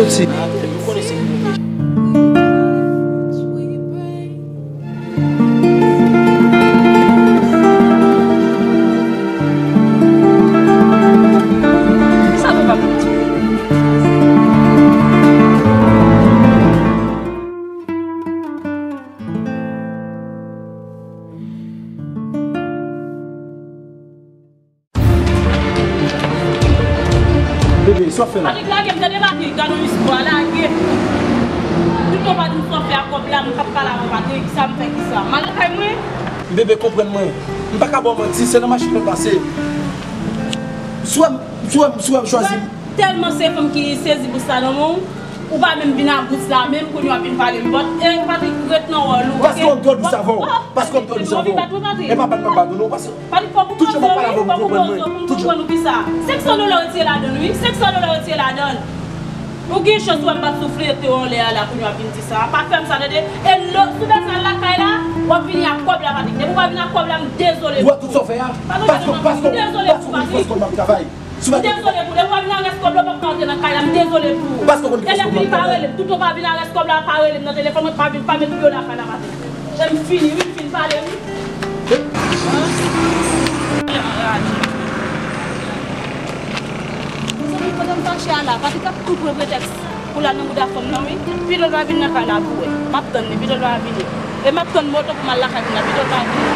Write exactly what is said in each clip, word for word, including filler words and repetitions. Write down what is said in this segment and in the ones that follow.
Soti. Atè, nou konnen se pou nou. Sa nou pa pou di. Bebe, sa w ap fè la? Patrik, lage m, tande, Patrik, gade yon istwa, lage. Tout tan w pa di m sa w fè ak kòb la, m p ap pale avè w, Patrik, sa m fè ki sa? M al lakay mwen? Bebe, konprann mwen. M pa ka ba w manti, se nan machin mwen pase. Si w wè m, si w wè m, si w wè m chwazi. Tèlman se fanm ki sezi bous la nan men w, ou pa menm vin a bous la, menm kounye w ap vin pale m bòt. E, Patrik, ret nan wòl ou, oke? Paske w ap twò dous avè w. Paske w ap twò dous avè w. E pa bat mwen, Patrik. Paske Patrik, fòk ou poze w, wi, fòk ou poze w pou m konprann ou ki sa. Senk san dola w retire ladann, wi, senk san dola w retire ladann. Ou gen chans ou ap bat souflete w anlè a la kounye w ap vin di sa. Pa fè m sa, tande. E lè, si w bezwen al lakay la, w ap vini ak kòb la, Patrik. Depi w pa vin ak kòb la, m dezole pou ou. Ou wè tout sa w fè a? Paske, paske, paske w konn ki fòs kòb m ap travay. Si w pa... M dezole pou ou. Depi w pa vin ak rès kòb la, w p ap ka antre nan kay la. M dezole pou ou. Paske w konn ki fòs kòb m ap travay. E lè fini, pa rele m. Toutan w pa vin ak rès kòb la, pa rele m nan telefòn mwen, pa vin, pa met pye w lakay la, Patrik. Jan m fini, wi, m fin pale, wi. Mezanmi, pandan m fache a la, Patrik ap tou pran pretèks pou l al nan bouda fanm nan, wi. Pito l pa vin nan kay la pou wè. M ap tann li, pito l pa vini. E m ap tann moto pou m al lakay moun nan, pito l pa vini.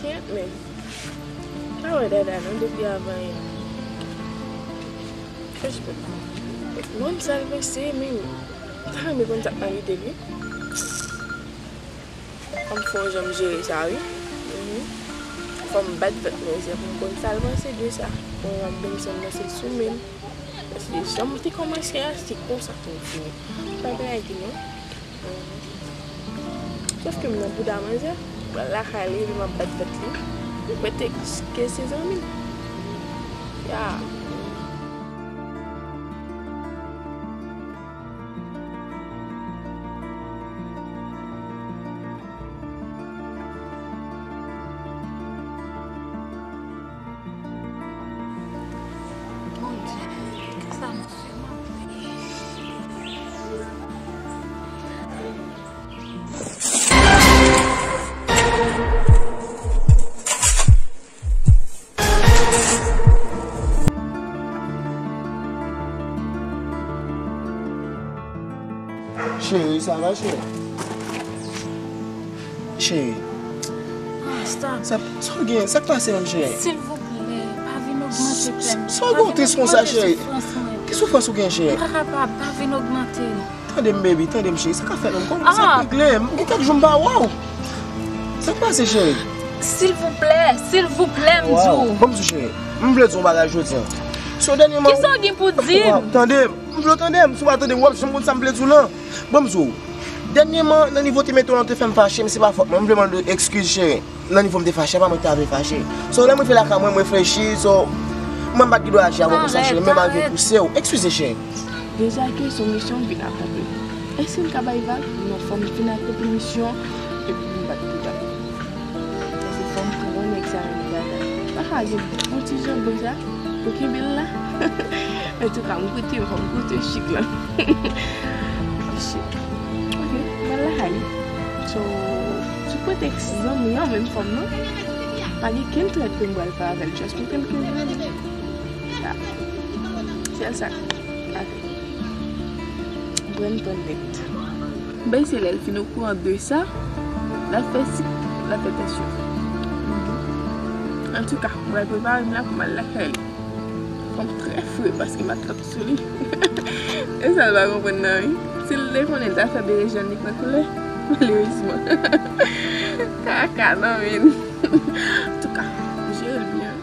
Kèt, men. Pa wè dada non depi avan yè. Mwen sa l panse menm. M ta renmen konn sa k nan lide l wi. Fò m fè yon jan m jere sa wi. Mhm. Fò m bat vèt mwen, se pou m konn sa l panse de sa. Mwen ap benn san nan se sou men m. Paske jan m te kòmanse a, se konsa pou m fini. Pa gen anyen non. Mhm. Sòf ke m nan bouda manzè, pral lakay li, epi m ap bat vèt li. Pretèks ke se zanmi m. Ya. Bondye, sa m fè, m ap priye. Cheri, sa va, cheri? Cheri. Ah, stop. Sa, sa w gen? Sa k pase menm, cheri? Silvouplè, pa vin ogmante pè m. Sa w gen w tris konsa, cheri? Ki soufrans ou gen, cheri? M pa kapab, pa vin ogmante. Tande m, baby, tande m, cheri. Sa k ap fèt menm? Kòman sa ap regle? M gen kèk jou m pa wè w. Sa k pase, cheri? Silvouplè, silvouplè, m di w. Ban m di w, cheri. M vle di w yon bagay jodi a. So, dènyèman... Kisa w gen pou di m? Tande m. M vle w tande m. Si w pa tande m, w ap janm konn sa m vle di w lan. Ban m di w. Dènyèman, nan nivo w te mete w lan, w te fè m fache, men se pa fòt mwen. M vle mande w ekskiz, cheri. Nan nivo m te fache, pa mwen ki ta vle fache. So, lè m rive lakay mwen, m reflechi, so, mwen m pa t gen dwa aji avè w konsa, cheri, men malgre pouse w. Eskize, cheri. Deja ke se yon misyon m vin akonpli. Èske m ka bay vag? Non, fò m vin akonpli misyon, epi m bat pou vag. Èske fò m pran yon nèg sa menm dada? Pa ka gen bon ti jan bon sa pou kenbe l la. Antouka, m goute, fò m goute chik lan. Shit. Ok, m al lakay li. So, sou pretèks zanmi an menm fanm nan, pa gen kenn trèt ke m pral fè avè l, just pou ke l kenbe li. Ya. Sèl sa. Ok. Pran tan nèt. Bèl se lè l fin okouran de sa, l ap fè sik, l ap fè tansyon. Antouka, m pral prepare m la pou m al lakay li. Fò m trè fre paske m ap trap sou li. E sa l pa konprann nan wi. Si l te konnen l ta fè berejèn li pran koulè, malerezman. Kaka nan men. Antouka, jere l byen.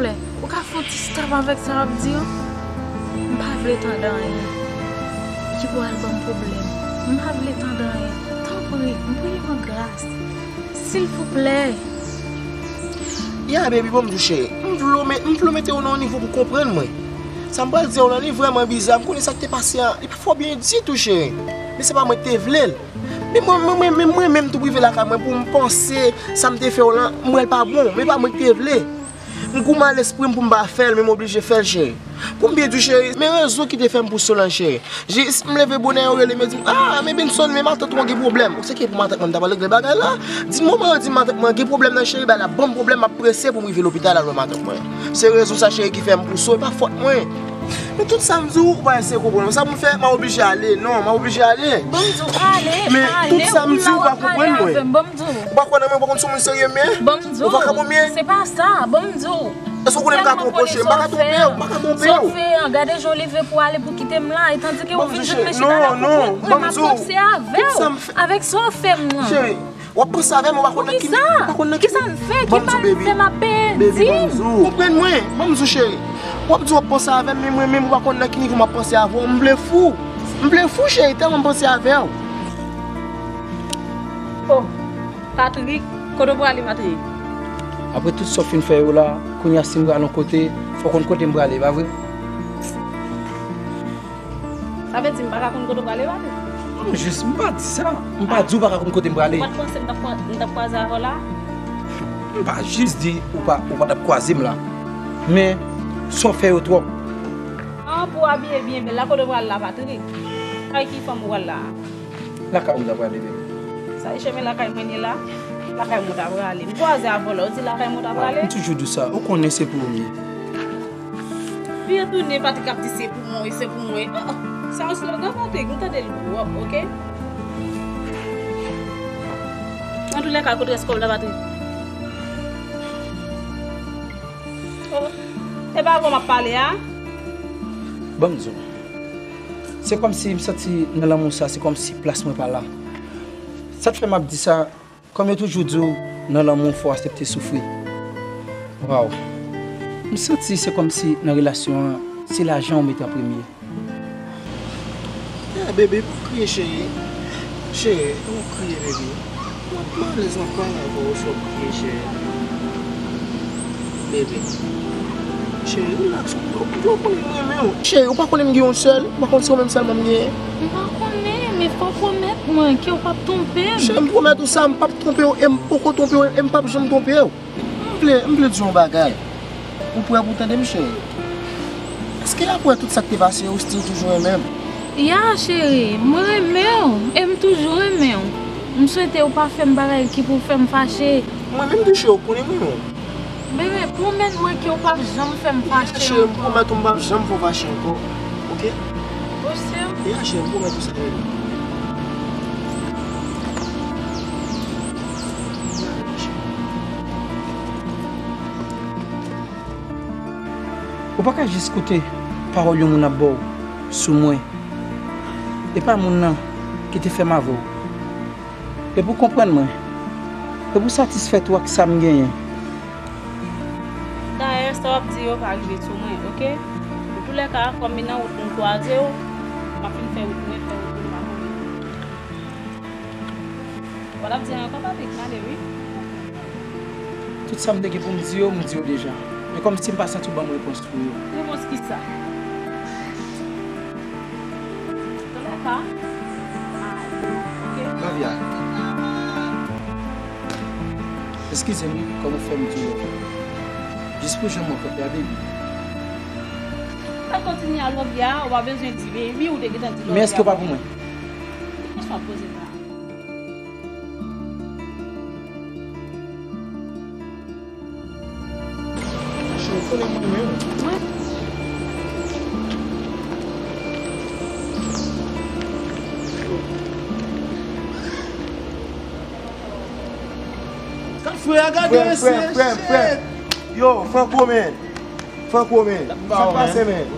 Ou ka fè yon ti stop avèk sa w ap di yo? M pa vle tande anyen ki pral ban m pwoblèm. M pa vle tande anyen. Tanpri, m priye w an gras. Silvouplè. Ya, baby, bon, m di w cheri. M vle w met-, m vle w mete w nan yon nivo pou w konprann mwen. Sa m pral di w la, li vrèman biza. M konnen sa k te pase a, li pa fò byen ditou, cheri. Men se pa mwen ki te vle l. Men mwen, mwen, mwen, mwen, mwen menm tou rive lakay mwen pou m panse sa m te fè w lan, m wè l pa bon. Men pa mwen ki te vle. M goumen a lespri m pou m pa fè l, men m oblije fè l, cheri. Pou m byen di w, cheri, men rezon ki te fè m pouse w lan, cheri. Jis m leve bonè, yo rele m, yo di m, "Ah, men Benson, men matant mwen gen pwoblèm." Ou se ki pou matant mwen, m ta pral regle bagay la? Di m moman yo di m matant mwen gen pwoblèm nan, cheri, bay la ban m pwoblèm, m ap prese pou m rive lopital al wè matant mwen. Se rezon sa, cheri, ki fè m pouse w, e pa fòt mwen. Men tout sa m di w, ou pa eseye konprann mwen. Sa pou m fè, m a oblije ale. Non, m a oblije ale. Ban m di w, ale, ale, ou la w ap pale avè m. Ban m di w. Ou pa kwè nan mwen, ou pa konn si yon moun serye m ye? Ban m di w. Ou vakabon m ye? Se pa sa, ban m di w. Èske w konnen m ka twonpe w, cheri? M pa ka twonpe w, m pa ka twonpe w. Sa w fè an, gade jan w leve pou w ale pou kite m la, e tandi ke w vin jwenn mesye Dada pou kouri, m ap panse avè w, avèk sa w fè m nan. Cheri, w ap panse avè m, ou pa konn nan ki nivo, ou pa konn nan ki nivo. Kisa m fè? Ki mal m fè m ap peye di? Baby, ban m di w. Konprann mwen, ban m di w, cheri. W ap di w ap panse avè m, men mwen menm, ou pa konn nan ki nivo m ap panse avè w. M vle fou. M vle fou, cheri, tèlman m panse avè w. Oh, Patrick, kote w prale, Patrick? Apre tout sa w fin fè yo la, kounye a si m pral yon kote, fò w konn kote m prale, pa vre? Sa vle di m pa ka konn kote w prale, Patrick? Non, jis, m pa di sa. M pa di w pa ka konn kote m prale. Ou pa t panse m t ap kwa-, m t ap kwaze avè w la? M pa jis di ou pa, ou pa t ap kwaze m la. Men, sa w fè yo twòp. An, pou w abiye byen bèl la, kote w pral la, Patrick? Ak ki fanm ou pral la? Lakay ou m ta prale, baby. Sa e chemen lakay mwen li la? Lakay mwen ta prale. M kwaze avè w la, ou di lakay mwen ta prale? M toujou di w sa, ou konnen se pou ou m ye. Vire tounen, Patrick ap di se pou mwen, se pou mwen. Oh, oh. Sa yon slogan, Patrick, m tande l twòp, oke? Antoulèka, kote rès kòb la, Patrick? Oh, e pa avè w m ap pale a? Ban m di w. Se kòmsi m santi nan lanmou sa, se kòmsi plas mwen pa la. Sa k fè m ap di sa, kòm yo toujou di w, nan lanmou fò w aksepte soufri. Waw. M santi se kòmsi nan relasyon an, se lajan w mete an premye. Yeah, baby, pa kriye, cheri. Cheri, pa kriye, baby. Mwen, mwen alèz, mwen pale avè w, si w ap kriye, cheri. Baby. Cheri, relax. Ou, ou pa konnen m renmen w. Cheri, ou pa konnen m gen yon sèl. Ou pa konnen se ou menm sèlman m genyen. M pa konnen, men fò w pwomèt mwen ke w p ap twonpe m. Cheri, m pwomèt ou sa, m p ap twonpe w, e m poko twonpe w, e m p ap janm twonpe w. M vle, m vle di w yon bagay. Ou prè pou w tande m, cheri? Èske apre tout sa k te pase, ou still toujou renmen m? Ya, cheri, mwen renmen w e m toujou renmen w. M swete ou pa fè m bagay ki pou fè m fache. Mwen menm tou, cheri, ou konnen m renmen w. Bebe, pwomèt mwen ke ou p ap janm fè m fache ankò. Cheri, m pwomèt ou m p ap janm fè w fache ankò. Oke? Ou si? Ya, cheri, m pwomèt ou sa, bebe. Ou pa ka jis koute pawòl yon moun ap ba w sou mwen. E pa moun nan ki te fè m avè w. E pou w konprann mwen, e pou w satisfè tou ak sa m genyen. Dayè, sa w ap di yo pa rive sou mwen, oke? Antoulèka, kòm m nan wout m kwaze w, m ap fin fè wout mwen, fè wout mwen, m pa konnen. Ou pa t ap di anyen ankò, Patrick, m ale wi. Tout sa m te gen pou m di yo, m di yo deja. Men kòmsi m pa santi w ban m repons pou yo. Repons kisa? Antoulèka, m ale, oke? Flavia. Eskize m wi, kòm ou fè m di w. Jis pou jan mwen kanpe a, baby. Sa kontinye a, Flavia, ou pa bezwen di baby, ou te gentan di Flavia. Men èske w pa pou mwen? Ki kesyon w ap poze m la? Cheri, ou konnen mwen renmen w. Frè a gade se frè, frè, frè. Yo, Franco, men. Franco, men. Sa k pase, men?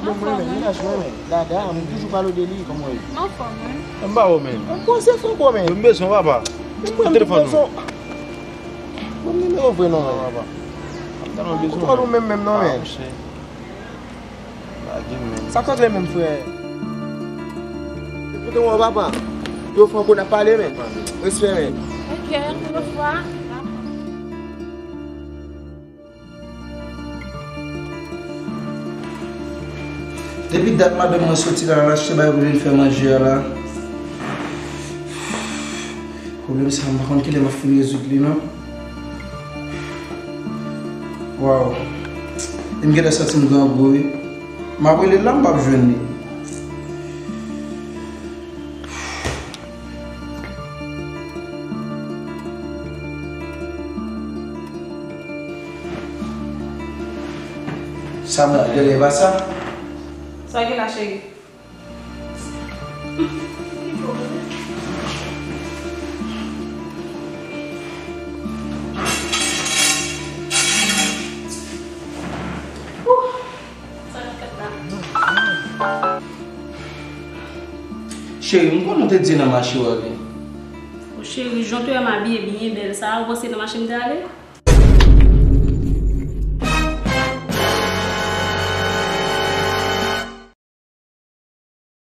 Bon, mwen, men, menaj mwen, men. Dada, mwen toujou pale w de li. Kòman w ye? M anfòm, wi. M ba w, men. Mwen se Franco, men. M bezwen w, papa. Mwen, mwen bezwen w. Bon, nimewo vre non, men. Papa. Ou twò lou menm menm non, men. Sa k antre menm, frè? Ekoute mwen, papa. Yo franco n ap pale, men. Respè, men. Ok, yon lòt fwa. Depi dat madanm mwen soti la, l al achte bagay pou vin fè manje a la. Pwoblèm sa, m pa konn kilè m ap fin rezoud li, non. Waw. E m gentan santi m grangou, wi. M ap rele l la, m p ap jwenn li. Sa m ap rele, e pa sa? Sa gen la, cheri? Cheri, m konnen w te di nan mache w ale. O cheri, jan w te wè m abiye byen bèl sa a, ou panse nan mache m te ale?